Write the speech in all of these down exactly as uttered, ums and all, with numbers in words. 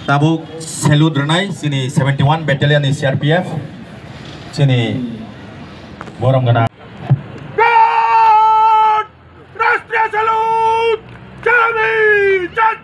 Tabuk salute rwnai chini seventy one battalion ni C R P F, chini borom gana. God! Rashtriya salute! Jai Hind! Jai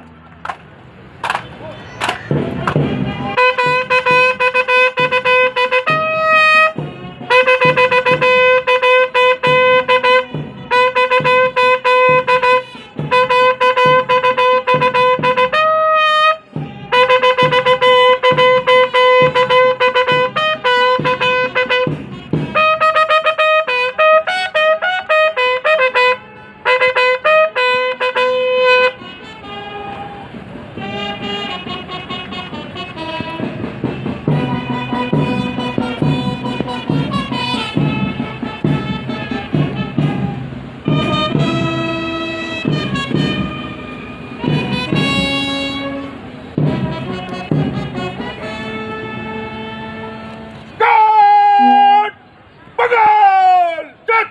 God! Bagal! Jat!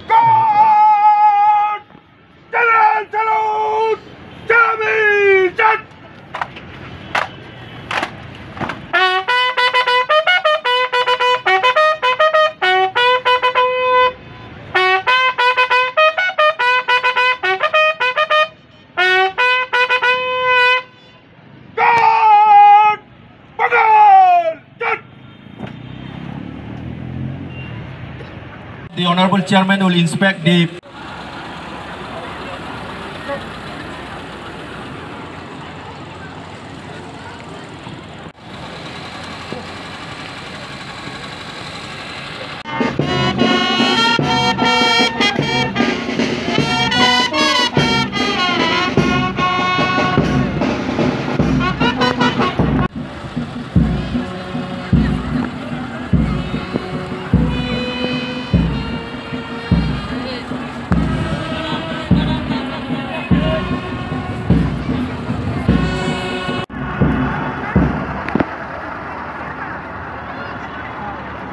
God! General salute! Jami! Jat! God! Bagal! Jat! The Honorable Chairman will inspect the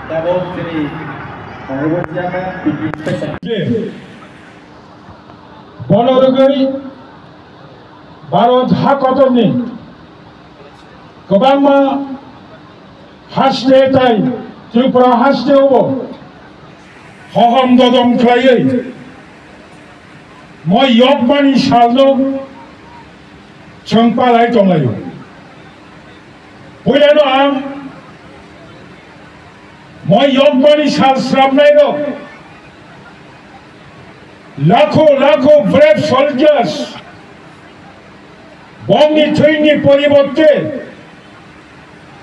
Tabuk chini Honorable Chairman, P T special. Bono rwgwi Bharat ha kotorni kwbangma haste tai Tripura hasteo bo hohom dodom khlaiwi moi yokmani salno chwng palai tonglaio. Puilano ang moi yokmani sal sramnairok lakho lakho brave soldiers bongni thwini poriborte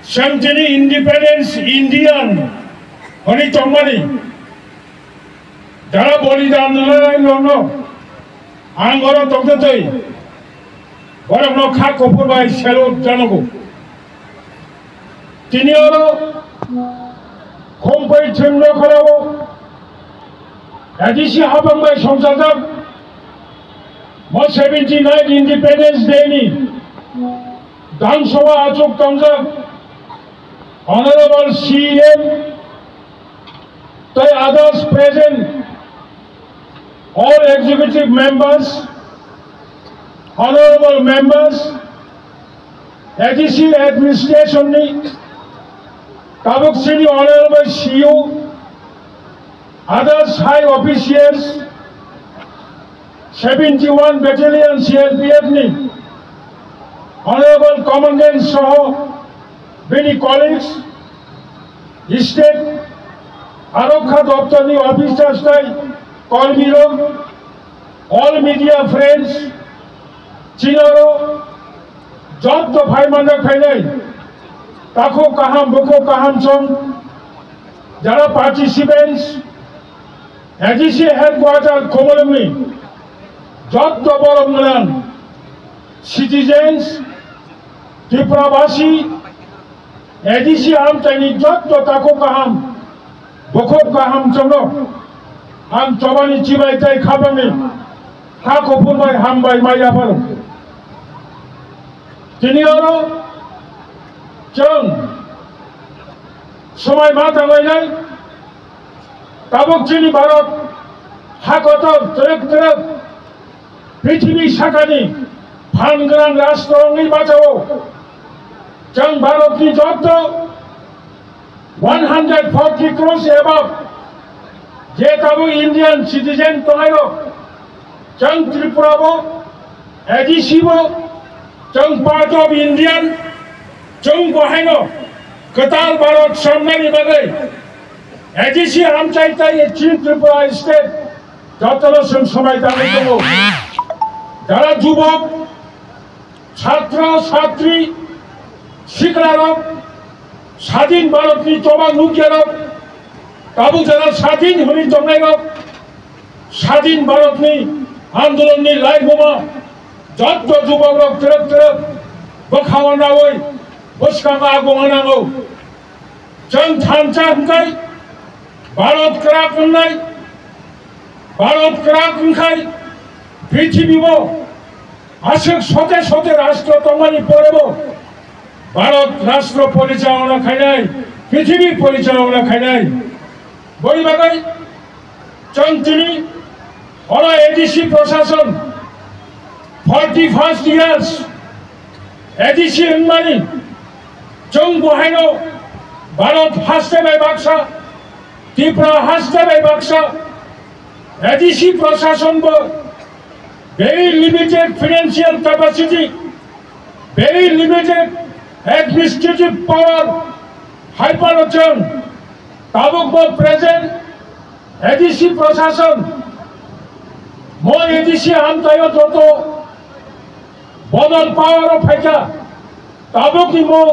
chwng tini independence Indian hwnwi tongmani jara bolidan rwnairokno ang oro tongtwtwi borokno kha kuphur bai salute janago. Tini oro Khumpai Thwimlo khorao A D C habang bai songchajak mo seventy nine Independence Day ni dam sabha achuk tongjak Honorable C M tei others present, all executive members, honorable members, A D C administration ni tabuk chini honorable C E O, others high officials, seventy one battalion C R P F ni honorable commandant soho bini colleagues, state arokha doptor ni officers tai kormi rok, all media friends, chini oro jotto phai manjak phainai takhuk kaham bukhuk kaham chwng jara participants, A D C headquarter Komolongni jotto borom gwnang citizens, Tripurabasi, A D C amchaini jotto takhuk kaham, bukhuk kaham chwngno ang chobani chibai tei khapangni kha kuphur bai hambai mai yapharo. Tini oro chwng swmai ma tanglainai, tabuk chini Bharat Hakotor twrwk twrwk prithibi sakani phan gwnang rashtra wngwi bachao. Chwng Bharatni jotto one hundred forty crores above je tabuk Indian citizen tongnai rok, chwng Tripura bo, A D C bo, chwng part of Indian, chwng bo haino kwtal Bharat samnani bagwi A D C hamchai tei chini Tripura state jotono chwng swmai tangwi tongo. Jara jubok, chhatra, chhatri, siklarok, sadin Bharatni choba nukyarok, tabuk jara sadin hwnwi tongnairok, sadin Bharatni andolonni laibuma jotto jubokrok twrwk twrwk bwkhao naui bwskango agung nango. Chwng thansa hwnkhe Bharat kwrak wngnai, Bharat kwrak wngkhai prithibibo aswk sote sote rashtra tongmani porebo Bharat rashtra porichayona khainai, prithibi porichayona khainai. Boni bagwi chwng tini oro A D C prashason forty first years A D C wngmani chwng bo haino Bharat haste bai baksa, Tripura haste bai baksa, A D C prashason bo very limited financial capacity, very limited administrative power hai phano chwng tabuk bo present A D C prashason mo A D C hamtaio joto bodol power o phaikha, tabukni mo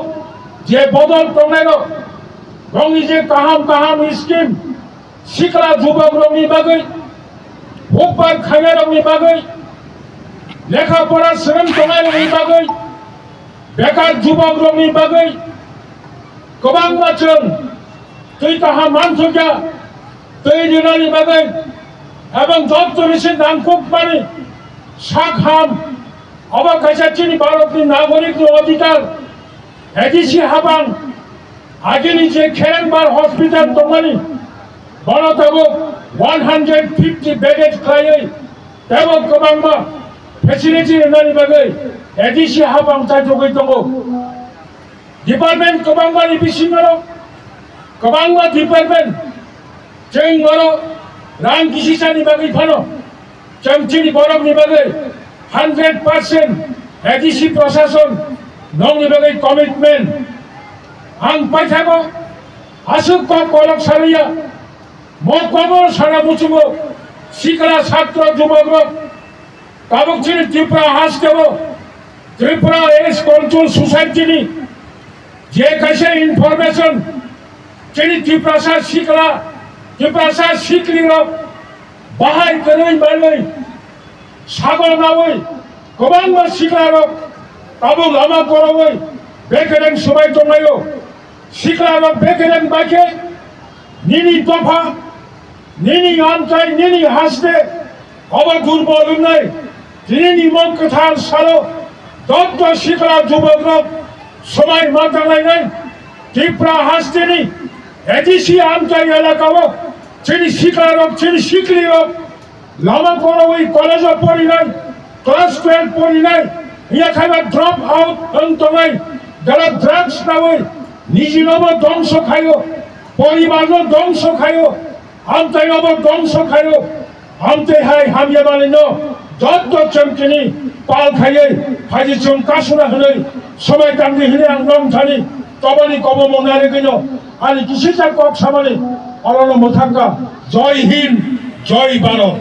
je bodol tongnairok, rokni je kaham kaham scheme, sikla jubokrokni bagwi, hukbar khainairokni bagwi, lekha pora swrwng tongnairokni bagwi, bekar jubokrokni bagwi kwbangma chwng twi kaham manthokya, twi rinani bagwi, ebong joto bisi nangkukmani sak ham, obo kaisa chini Bharatni nagorik ni odhikar. A D C habang agini je Kherengbar hospital tongmani, bono tabuk one hundred fifty bedded khlaiwi teibo kwbangma facility rwnani bagwi A D C habang chaithogwi tongo. Department kwbangmani bisingo kwbangma department chwng oro rang kisisani bagwi phano chwng chini borokni bagwi hundred percent A D C prashason nokni bagwi commitment. Ang paithago aswk kok kolok sariya. Mo kobor sana muchungo sikla chhatro jubokrok tabuk chini Tripura hasteo Tripura Ex Council Society ni je kaisa information chini Tiprasa sikla, Tiprasa siklirok bahai kwrwi manwi sago naui kwbangma siklarok tabuk lama koraui bekereng swbai tonglaio. Siklarok bekereng bai khe nini dopha, nini amchai, nini haste obo durbol wngnai. Tini ni mung kwthar salo dopto sikla jubokrok swbai ma tanglainai. Tripura hasteni A D C amchai elakao chini siklarok, chini siklirok lama koraui college o porinai, class twelve porinai, ya khaiba drop out wng tongnai, jara drugs naui nijinobo dongso khaio, poribarno dongso khaio, amchainobo dongso khaio. Amtwi hai hamya manwino jotto chwng chini pal khaiwi phaidi chwng kasuna hwnwi swbai tangdi hwnwi ang nong thani toboni kobo mwngnai rwgwino ani kisisa kok samani orono mwthangkha. Joi Hind, Joi Bharot.